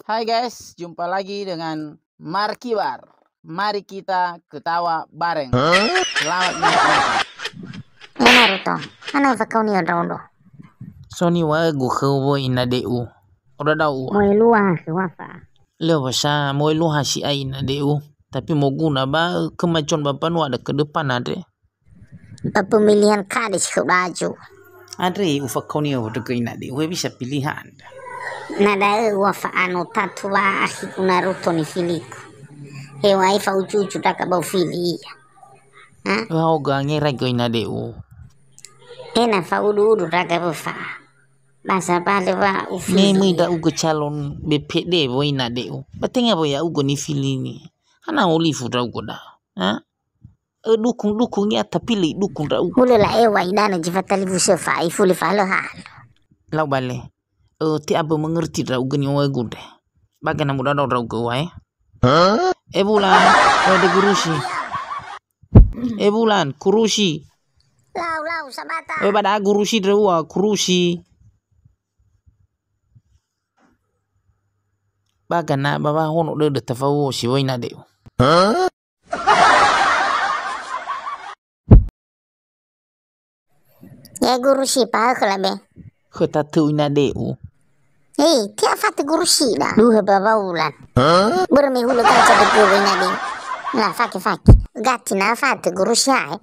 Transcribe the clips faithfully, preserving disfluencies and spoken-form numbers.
Hai guys, jumpa lagi dengan Markibar. Mari kita ketawa bareng. Selamat menikmati. Eh, Naruto, hana fakaoni ndraondo. So niŵa'ögu khöu woi ina de'u. Odadao ua. Moe lua khöu afa. Lö wasa moe lua si'ai ina de'u. Tapi moguna ba kemajuan ba mbanua ada ke depan andre. Ba pemilihan kade si khöu daju. Andre, ufakaoni wa'ögu ina de'u, we bisa pilihan. Na da'ö ua fa'ano tatu wa akhiku Naruto nifiliku. Heŵa'ae fa'ucucu ndra'aga ba ufili ia. Ha? Wa oga ngerai göi ina de'u. Ena fa'udu-udu ndra'aga wöfa. Ba sabale wa ufili. Me möi ndra'ugö calon B P D woi ina de'u. Ba tenga woi ya'ugö nifilini. Hana olifu ndra'ugö da. Ha? Ödukung-dukung ia, tapi lö idukung ndra'ugö. Hulö la'eŵa idanö zi fatalifusö fa ifuli fa halö-halö. Lau bale. Ö, te abö mengerti ndra'ugö niŵa'ögu nde. Ba gana muda ndra'ugö ua, eh. E Wulan, we de gurusi. E Wulan, kurusi. Lau, lau, sabata. We ba da'a gurusi ndra'ugö, kurusi. Ba gana ba wa hono dödö tafauo si woi ina de'u. Ya gurusi, pahakhö labe. Khöta töu ina de'u. Hei, tia fatö gurusi da. Duhö ba Wulan. Börö me hulö gaja dögö woi ina de'u. La fake, fake. Gati na fatö gurusi ae.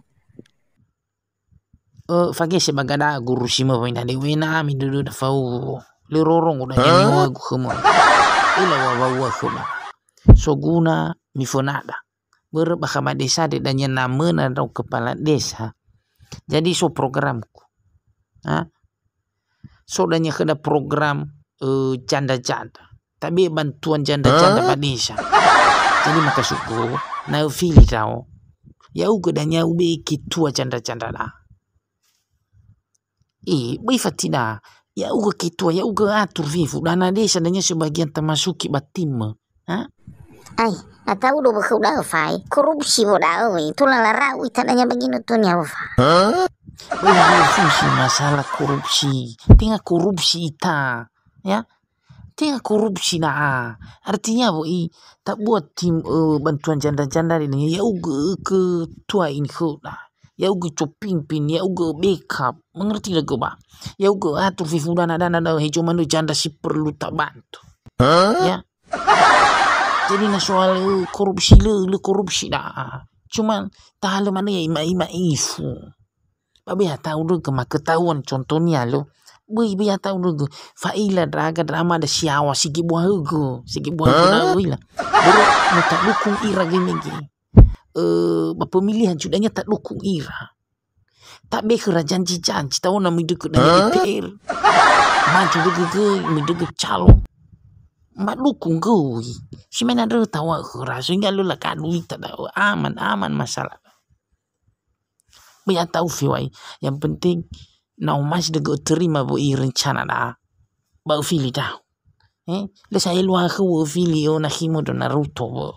Ö, fagese ba gada gurusi mö woi ina de'u, we na ami dödö da fauo. Lö rorongo da nyamiŵa'ögu khömö. Ila wa wa'öa khöma. Soguna mifönada. Börö ba khama desa de dania na möna ndra'o kepala desa. Jadi so programku. Ha? So dania khöda program, eh, janda-janda. Tabe bantuan janda-janda ba desa. Jadi makasutku, na öfili ndra'o. Ya'ugö dania ube'e ketua janda-janda da. Eh, böi fatida. Ya'ugö ketua, ya'ugö atur fefu. Dana desa dania sebagian tamasuki ba tim. Ha? Ai, atau do bökhö da'ö fae. Korupsi wo da'ö, eh. Tola lara'u ita dania ba ginötönia wöfa. Böi fungsi masalah korupsi. Tenga korupsi ita. Ya. Tenga korupsi da'a. Artinya woi, tabuat tim, eh, bantuan janda-janda ini, ya'ugö ketua ini khöda. Ya'ugö copimpin, ya'ugö backup. Mengerti ndra'ugö ba? Ya'ugö atur fefu dana-dana da hejo manö janda si perlu tabantu. Ya. Jadi na soal, eh, korupsi lö, lö korupsi da'a. Cuman tahalö manö ya ima-ima ifu. Ba böi ata'u ndra'ugö ma ketahuan contohnya lo. Böi, böi ata'u ndra'ugö. Fa'ila ndra'aga ndra ama da siawa si gebuahögö. Si gebuahögö da'ö ila. Börö no tadukung ira göi mege. Eh, ba pemilihan judanya tadukung ira. Tabe khöra janji-janji, ta'ona möi ndra'ugö dania D P R. Maju ndra'ugö göi, möi ndra'ugö calon. Ma dukung göi. Si mena ndra'ugö taŵa'ö khöra, sehingga lö lagadu ita da'ö. Aman, aman masalah. Böi ata'u feŵa'ö. Yang penting, na omasi ndra'ugö öterima wö'i rencana da'a. Ba öfili ndra'o. Eh, lö sa'ae luakhö wöfili, o, na khimö do Naruto wö.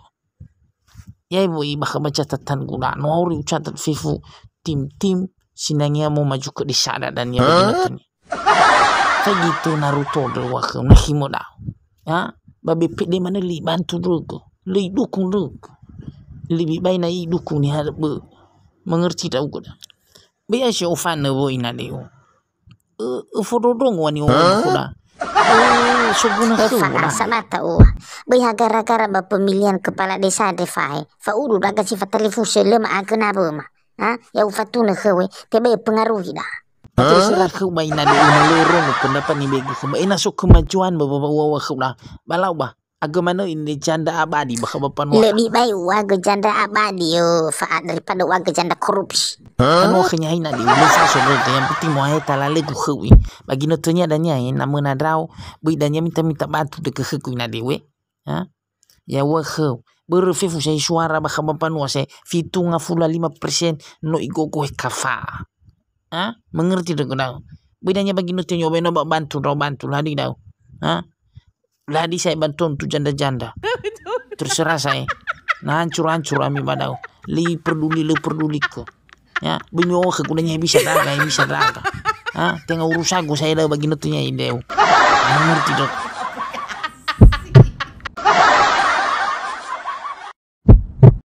Ya'e wö'i bakha ba catatangu da'a. No auri ucatat fefu tim-tim sinangea mo maju ke desa da dania ba ginötönia. Fa gitu Naruto ndra'ugö, na khimö da'a. Ha? Ba B P D manö lö ibantu ndra'ugö. Lö idukung ndra'ugö. Lebih baik na idukung niha bö. Mengerti ndra'ugö da. Böi asi ofanö wö'i ina de'u. Ö, ö, fododongo ani ofanö khöda. Ö, soguna khöu da. Sabata ua. Böi ha gara-gara ba pemilihan kepala desa andre fae. Fa'udu ndra'aga si fatalifusö lö ma'agö nawöma. Ha? Ya ufatunö khöu, tebai pengaruhi da. Terserah khöu ba ina de'u na lö rongo pendapat ni begu khöu ba. Ena so kemajuan ba, ba, ba, ua, ua khöu da. Ba lau ba. Agö manö ina janda abadi bakha ba mbanua. Lebih baik uagö janda abadi, yo, fa-, daripada uagö janda korupsi. Kan wa khönya ina de'u, lö faso ndra'ugö, yang penting mo'ae talalegu khöu. Ba ginötönia dania, eh, na möna ndra'o, böi dania minta-minta bantu dögö khögu ina de'u, eh. Ha? Ya ua khöu. Börö fefu sa'ae suara bakha ba mbanua sa'ae fitu ngafulu lima persen no igogohe kafa. Ha? Mengerti ndra'ugö da'ö. Böi dania ba ginötönia, obena ba bantu ndra'o bantu, lö hadia da'ö. Ha? Lö hadia sa'ae bantuan tu janda-janda. Terserah sa'ae. Na hancur-hancur ami ba da'ö. Lö peduli, lö pedulikö. Ya, böi mi'o'ö khögu dania bisa ndra'aga, bisa ndra'aga. Ha, tenga urusagu sa'ae da'ö ba ginötönia ina de'u. Mengerti ndra'ugö.